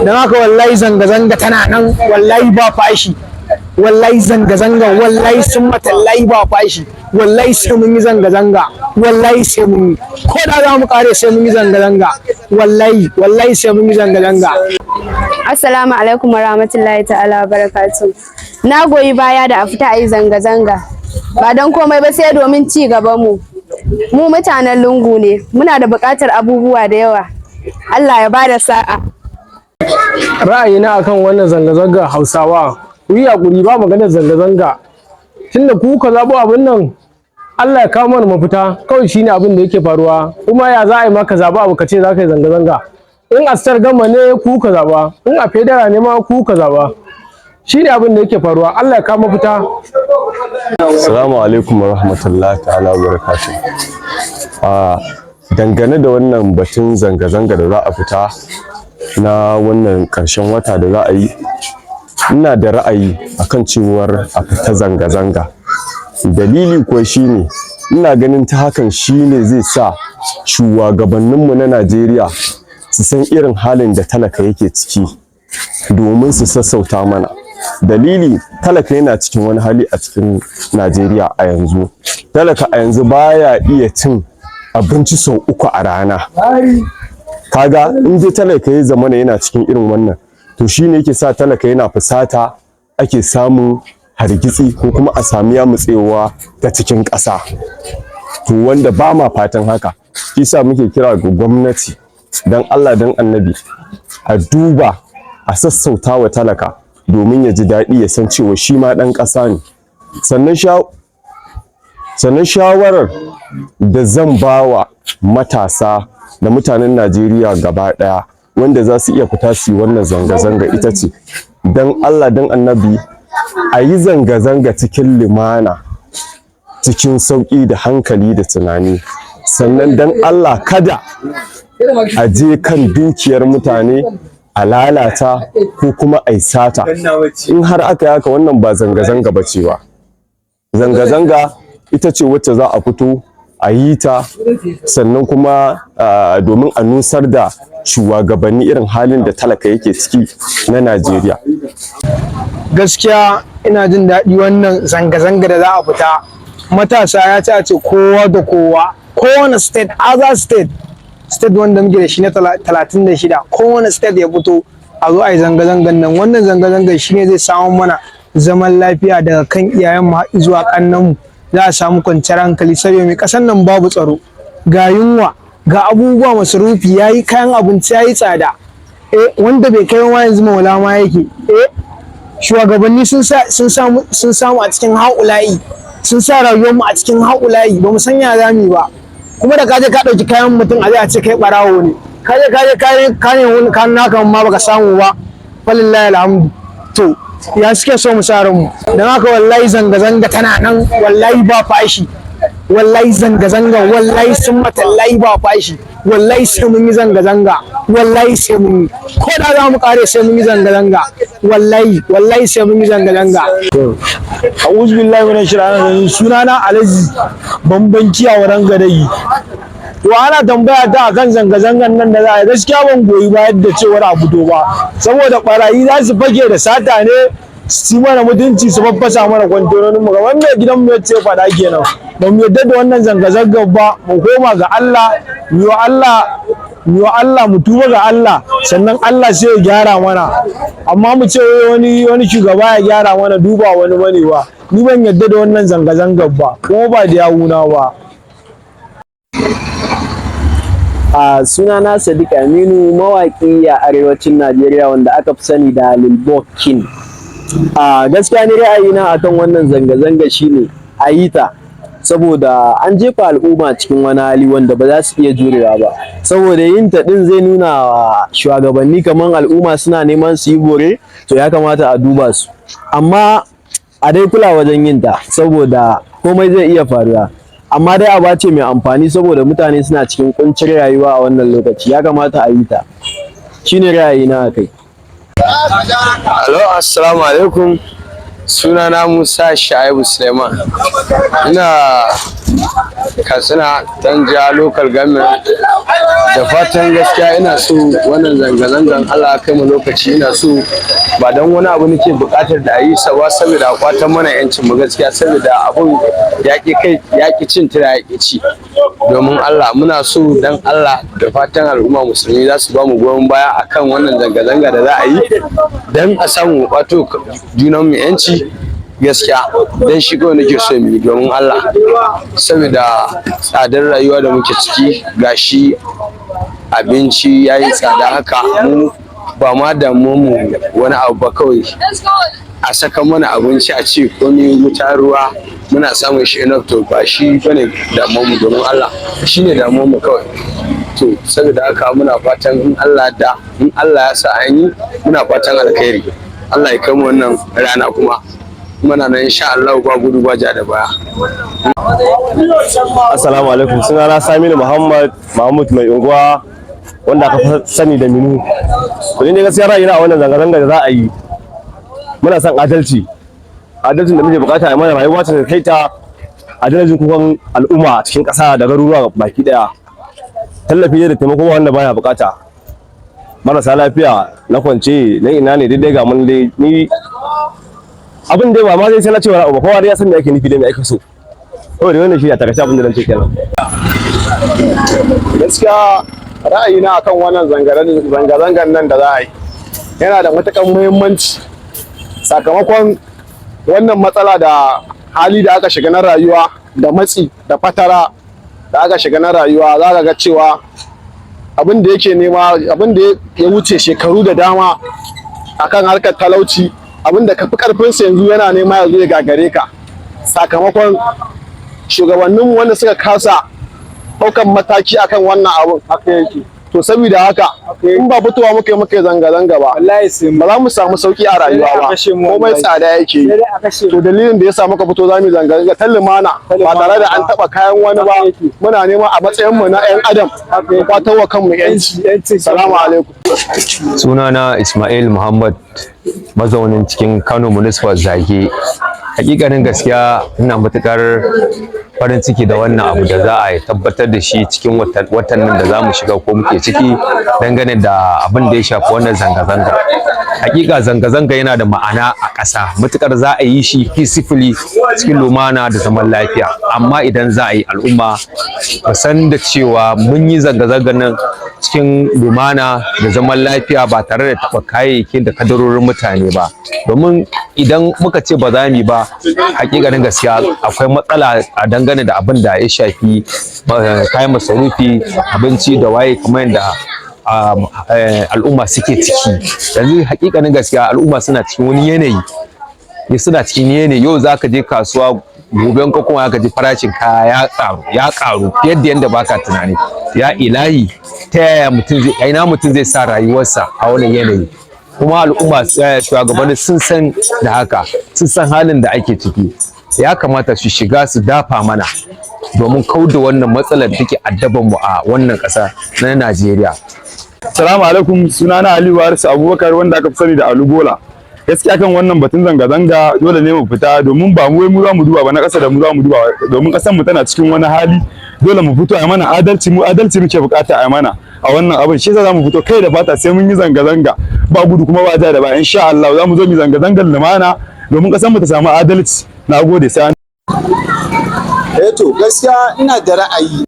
Don haka wallahi zanga-zanga tana nan, wallahi ba fashi. Wallahi zanga-zanga, wallahi sun matallahi ba fashi. Wallahi sai mun yi zanga-zanga, wallahi sai mun yi, ko da za mu kare sai mun yi zanga-zanga. Wallahi, wallahi sai mun yi zanga-zanga. Assalamu alaikum wa rahmatullahi ta'ala wa barakatuh. Na goyi baya da a fita a yi zanga-zanga. Ba don komai ba sai domin ci gaban mu. Mu mutanen lungu ne, muna da buƙatar abubuwa da yawa. Allah ya bada sa'a. Ra'ayina akan wannan zanga-zanga, Hausawa, ku yi hakuri, ba maganar zanga-zanga tunda ku ka zaɓo abin nan. Allah ya kawo mana mafita kawai, shine abin da yake faruwa. Kuma ya za a yi maka zaɓa abu ka ce za ka yi zanga-zanga? In a state government ne ku ka zaɓa, in a federal ne ma ku ka zaɓa. Shine abin da yake faruwa. Allah ya kawo mafita. Assalamu alaikum wa rahmatullahi ta'ala wa barakatuh. A dangane da wannan batun zanga-zanga da za a fita na wannan ƙarshen wata da za a yi, ina da ra'ayi akan cewar a fita zanga-zanga. Dalili kuwa shine ina ganin ta hakan shine zai sa shugabanninmu na Najeriya su san irin halin da talaka yake ciki domin su sassauta mana. Dalili, talaka yana cikin wani hali a cikin Najeriya a yanzu. Talaka a yanzu baya iya cin abinci sau 3 a rana. Kaga in dai talaka ya zamana yana cikin irin wannan, to shine yake sa talaka yana fusata, ake samun hargitsi ko kuma a sami yamutsewa ta cikin ƙasa. To wanda ba ma fatan haka, shi sa muke kira ga gwamnati, dan Allah dan Annabi a duba a sassauta wa talaka domin ya ji daɗi, ya san cewa shi ma ɗan ƙasa ne. Sannan shawarar da zan ba wa matasa da mutanen Najeriya gaba ɗaya wanda za su iya fita su yi wannan zanga-zanga ita ce, don Allah don Annabi a yi zanga-zanga cikin lumana, cikin sauƙi da hankali da tunani. Sannan don Allah kada a je kan dukiyar mutane a lalata ko kuma a yi sata. In har aka yi haka, wannan ba zanga-zanga ba ce ba. Zanga-zanga ita ce wacce za a fito a yi ta, sannan kuma domin a nusar da shugabanni irin halin da talaka yake ciki na Najeriya. Gaskiya ina jin daɗi wannan zanga-zanga da za a fita. Matasa ya ci a ce kowa da kowa, kowane state, other state, state wanda muke da shi na 36, kowane state ya fito a zo a yi zanga-zangan nan. Wannan zanga-zangan shine zai samu mana zaman lafiya daga kan iyayenmu har zuwa kannanmu. Za a samu kwanciyar hankali saboda mai kasan nan babu tsaro, ga yunwa, ga abubuwa, masarufi yayi, kayan abinci yayi tsada. Wanda bai kai ma yanzu maula ma yake. Shugabanni sun samu a cikin haula'i, sun sa rayuwar mu a cikin haula'i, ba mu san ya zamu ba. Kuma da kaje ka dauki kayan mutum, a zai a ce kai barawo ne. Kaje kayan kayan wani kan naka ma baka samu ba, falillahi alhamdu. To ya suke so mu sa mu? Dan haka wallahi zanga zanga tana nan, wallahi ba fashi. Wallahi zanga zanga, wallahi sun matallahi ba fashi. Wallahi sai mun yi zanga zanga, wallahi sai mun yi, ko da za mu kare sai mun yi zanga zanga. Wallahi, wallahi sai mun yi zanga zanga. A'udhu billahi minash shaitanir rajim. Sunana Alhaji Bamban Kiyawa Gadayi. To ana tambaya ta akan zanga-zangan nan da za a yi, gaskiya ban goyi bayar da cewar a fito ba, saboda barayi za su fake da sata ne su mana mutunci, su faffasa mana kwantenonin mu. Kamar mai gidan mu yace faɗa kenan, ba mu yadda da wannan zanga-zangar ba. Mu koma ga Allah, mu yi wa Allah, mu yi wa Allah, mu tuba ga Allah, sannan Allah sai ya gyara mana. Amma mu ce wani shugaba ya gyara mana, duba wani bane ba. Ni ban yadda da wannan zanga-zangar ba, kuma ba da yawuna ba. A sunana Sadiq Aminu, mawaƙi a arewacin Najeriya wanda aka fi sani da Lil King. A gaskiya ni ra'ayina akan wannan zanga-zanga shine a yi ta, saboda an jefa al'umma cikin wani hali wanda ba za su iya jurewa ba. Saboda yin ta din zai nuna wa shugabanni kamar al'umma suna neman su yi bore, to ya kamata a duba su. Amma a dai kula wajen yin ta, saboda komai zai iya faruwa. Amma dai aba ce mai amfani, saboda mutane suna cikin kuncin rayuwa a wannan lokaci, ya kamata a yi ta. Shine ra'ayina a kai. Alo, assalamu alaikum. Sunana Musa Shaibu Suleiman. Ina Katsina Danja Local Government. Da fatan gaskiya ina so wannan zanga-zangan, Allah ya kai mu lokaci, ina so ba don wani abu nake buƙatar da a yi sa ba, saboda a kwatan mana yancin mu gaskiya, saboda abun ya ƙi kai, ya ƙi cin tira, ya ƙi ci. Domin Allah muna so, dan Allah, da fatan al'umma musulmi za su ba mu goyon baya akan wannan zanga-zanga da za a yi dan a samu mu kwato junan mu yanci gaskiya. Dan shi kawai nake so mu yi, domin Allah, saboda tsadar rayuwa da muke ciki. Gashi abinci ya yi tsada haka, mu ba ma damu mu wani abu ba, kawai a saka mana abinci, a ce komai wuta, ruwa muna samun shi enough, to ba shi bane damuwar mu. Domin Allah, shine damuwar mu kawai. To saboda haka muna fatan in Allah da in Allah ya sa an yi, muna fatan alkhairi. Allah ya kai mu wannan rana, kuma muna nan insha Allah, ba gudu ba ja da baya. Assalamu alaikum. Sunana Saminu Muhammad Mahmud Mai Unguwa, wanda aka fi sani da Minu. To ni gaskiya ra'ayina a wannan zanga-zanga da za a yi, muna son adalci. Adalcin da muke bukata, a mana rayuwa ta kai ta adalcin kukan al'umma a cikin ƙasa da garuruwa baki daya. Tallafi ne da taimako wanda baya bukata. Marasa lafiya na kwance na ina ne daidai ga mun dai, ni abin dai ba ma zai sai na cewa ba, kowa dai ya san me ake nufi da me ake so. Kawai wannan shi ne a takaice abin da zan ce kenan. Gaskiya ra'ayina akan wannan zanga-zangan nan da za a yi yana da matuƙar muhimmanci, sakamakon wannan matsala da hali da aka shiga na rayuwa, da matsi da fatara da aka shiga na rayuwa. Za ka ga cewa abin da yake nema, abin da ya wuce shekaru da dama akan harkar talauci, abin da ka fi karfinsa yanzu yana nema ya zo ya gagare ka, sakamakon shugabanninmu wanda suka kasa ɗaukan mataki akan wannan abun. Haka yake. To saboda haka in ba fitowa muka yi muka yi zanga-zanga ba, ba za mu samu sauki a rayuwa ba. Komai tsada yake yi. To dalilin da ya sa muka fito za mu yi zanga-zanga ta lumana, ba tare da an taɓa kayan wani ba, muna nema a matsayin mu na 'yan adam mu kwatar wa kanmu 'yanci. Salamu alaikum. Sunana Ismail Muhammad, mazaunin cikin Kano Municipal Zage. Hakikanin gaskiya ina matukar farin ciki da wannan abu da za a tabbatar da shi cikin watan nan da za mu shiga ko muke ciki, dangane da abin da ya shafi wannan zanga-zanga. Hakika zanga-zanga yana da ma'ana a ƙasa, matukar za a yi shi peacefully, cikin lumana da zaman lafiya. Amma idan za a yi, al'umma mu san da cewa mun yi zanga-zangar nan cikin lumana da zaman lafiya, ba tare da taɓa kayayyakin da kadarorin mutane ba. Domin idan muka ce ba za mu yi ba, hakikanin gaskiya akwai matsala a dangane da abin da ya shafi kayan masarufi, abinci da waye, kamar yadda al'umma suke ciki yanzu. Hakikanin gaskiya al'umma suna cikin wani yanayi, suna cikin yanayi. Yau za ka je kasuwa, gobe ka kuma ka ji farashin kaya ya karu, ya karu fiye da yadda baka tunani. Ya ilahi, ta yaya mutum zai, ina mutum zai sa rayuwarsa a wannan yanayi? Kuma al'umma, shugabanni sun san da haka, sun san halin da ake ciki. Ya kamata su shiga su dafa mana domin kauda wannan matsalar da take addaban mu a wannan ƙasa na Najeriya. Salamu alaikum, sunana Aliyu Harisu Abubakar, wanda aka fi sani da Alu Gola. Gaskiya kan wannan batun zanga-zanga, dole ne mu fita, domin ba mu wai mu za mu duba ba, na ƙasa da mu za mu duba, domin ƙasar mu tana cikin wani hali. Dole mu fito a mana adalci. Mu adalci muke bukata a mana a wannan abin. Shi yasa za mu fito kai da fata, sai mun yi zanga-zanga, ba gudu kuma ba ja da ba. Insha Allah za mu zo mu zanga-zangar lumana domin ƙasar mu ta samu adalci. Na gode, sai Eh to gaskiya ina da ra'ayi,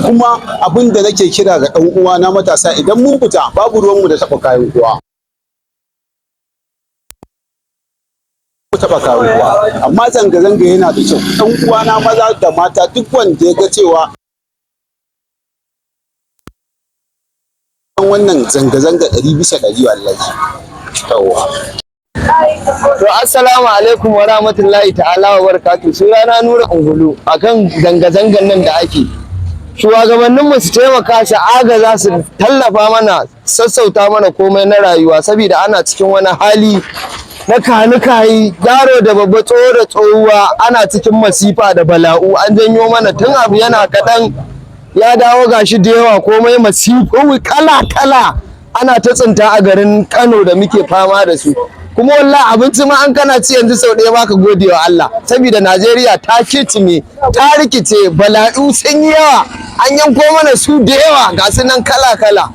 kuma abin da nake kira ga ɗan uwa na matasa, idan mun fita babu ruwanmu da taɓa kayan kowa, taɓa kayan kowa, amma zanga-zanga yana da kyau. Ɗan uwa na maza da mata, duk wanda ya ga cewa wannan zanga-zanga 100%, wallahi yawwa. To assalamu alaikum wa rahmatullahi ta'ala wa barakatuh. Sunana Nura Ungulu. Akan zanga-zangan nan da ake, shugabannin mu su taimaka, su agaza, su tallafa mana, sassauta mana komai na rayuwa, saboda ana cikin wani hali na kayi, yaro da babba, tsoho da tsohuwa, ana cikin masifa da bala'u. An janyo mana tun abu yana kaɗan ya dawo gashi da yawa. Komai masifu kala kala ana ta tsinta a garin Kano da muke fama da su. Kuma wallahi abinci ma an kana ci yanzu sau ɗaya baka gode wa Allah, saboda Najeriya ta kicime, ta rikice, bala'u sun yi yawa, an yanko mana su da yawa, ga su nan kala kala.